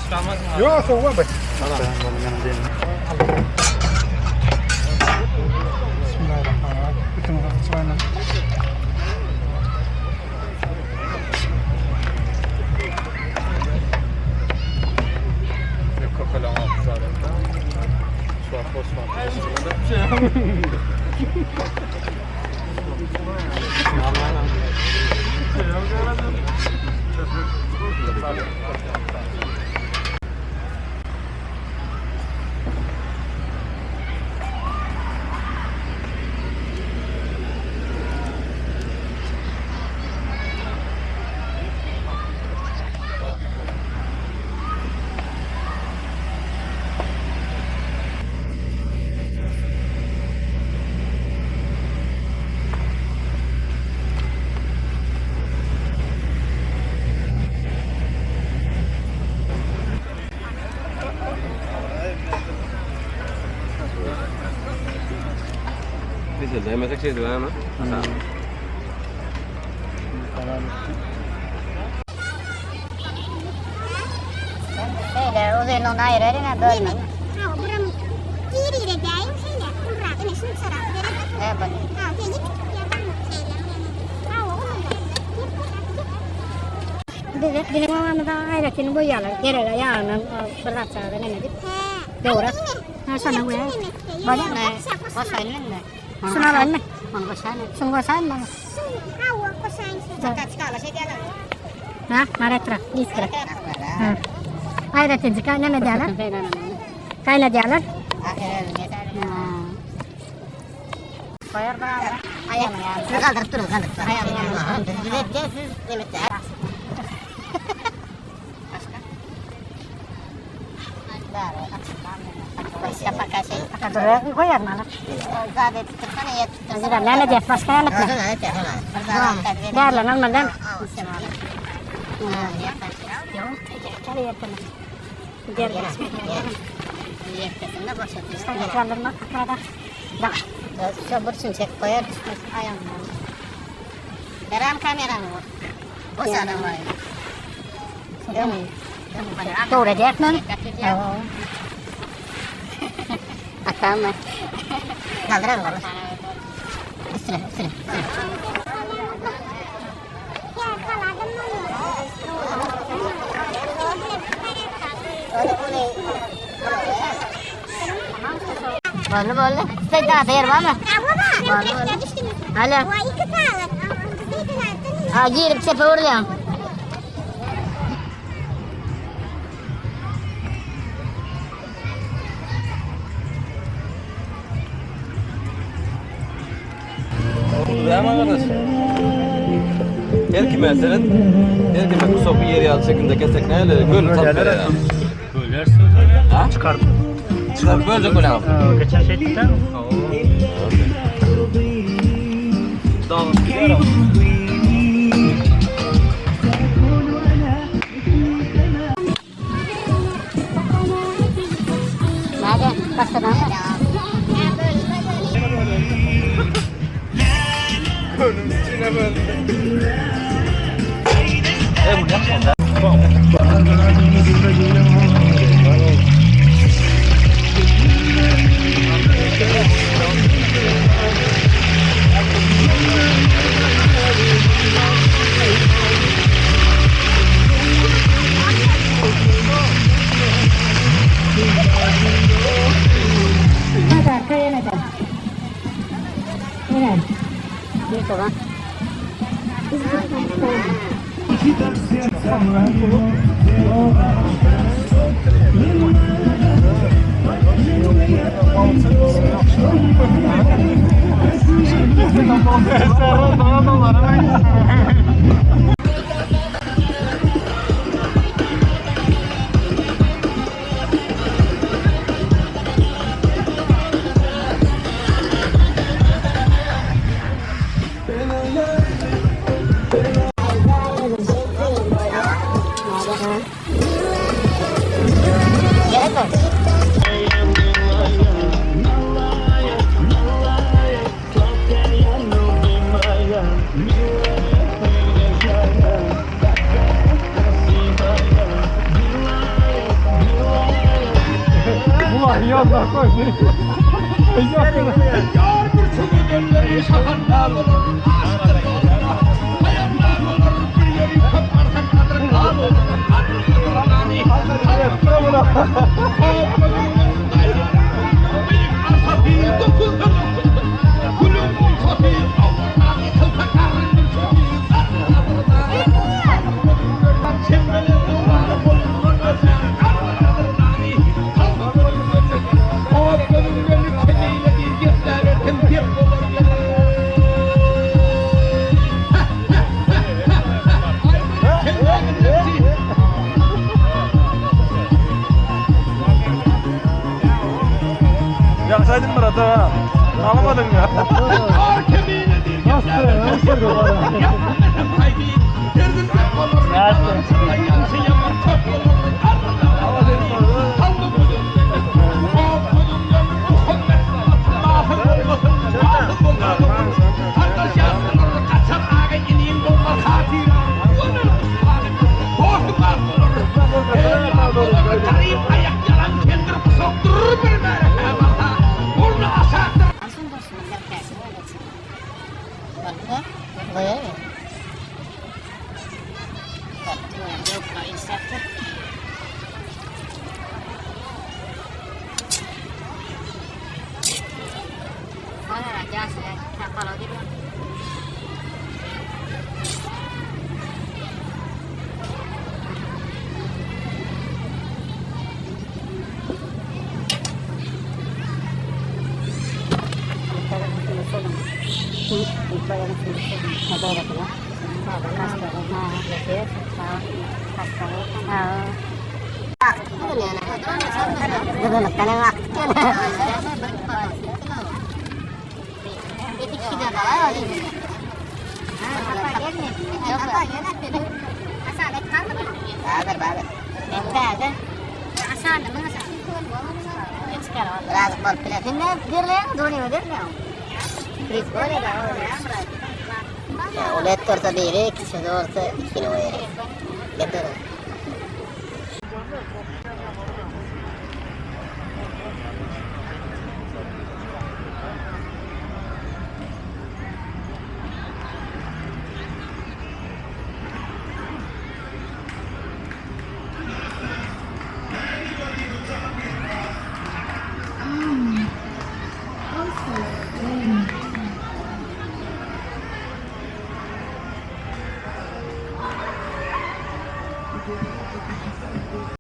Ýok, sowa be. Bismillahirrahmanirrahim. Bütün çayla. Şeýle uzynlygyny aýyraýyň-a bölmän. Bize biziň obamyzda aýratyn goýýarlar. Derege ýagyndan bir zatjagaza neme diýip. Döwrak. Ha şona görä. Bolýar. Goşaýyn indi. Şuny alaýynmy? Ony goşaýyn. Şuny goşaýynmy? Hawa, goşaýyn. Ha, maretra, iskra. Ha. Aýratynjyk neme diýýärler? Gaýnadýarlar. Siz galdyryp duruň, galdyryp duruň. Biz etýäs, siz neme etýäs. Näme diýýär? Başga näme etmeli? Därilerini almaly däl. Dogry edýäsmi? Atam. Kaldıran var. Üstüne, üstüne, üstüne. Boldy, boldy. Sen daha yer var mı? Boldy, boldy. Alo. Ha, girip çepe vuruluyorum. Näme gardaş? Her kime seret, her kime kusok ýer ýaly şekilde kesek näle göl tapyp berýär. Bölersin. Ha? Çıkarıp. Çıkarıp bölecek öyle abi. Geçen şey ettik değil mi? Dağılıp gidiyor ama. Näde? Başgadan mı? Hadi arkaya ne de. Ine. Bir sogan. Ýallah koy. Yaksaydın Murat ha. Alamadın ya. Ulet torta biri, kişi torta 2 kilo. Getir.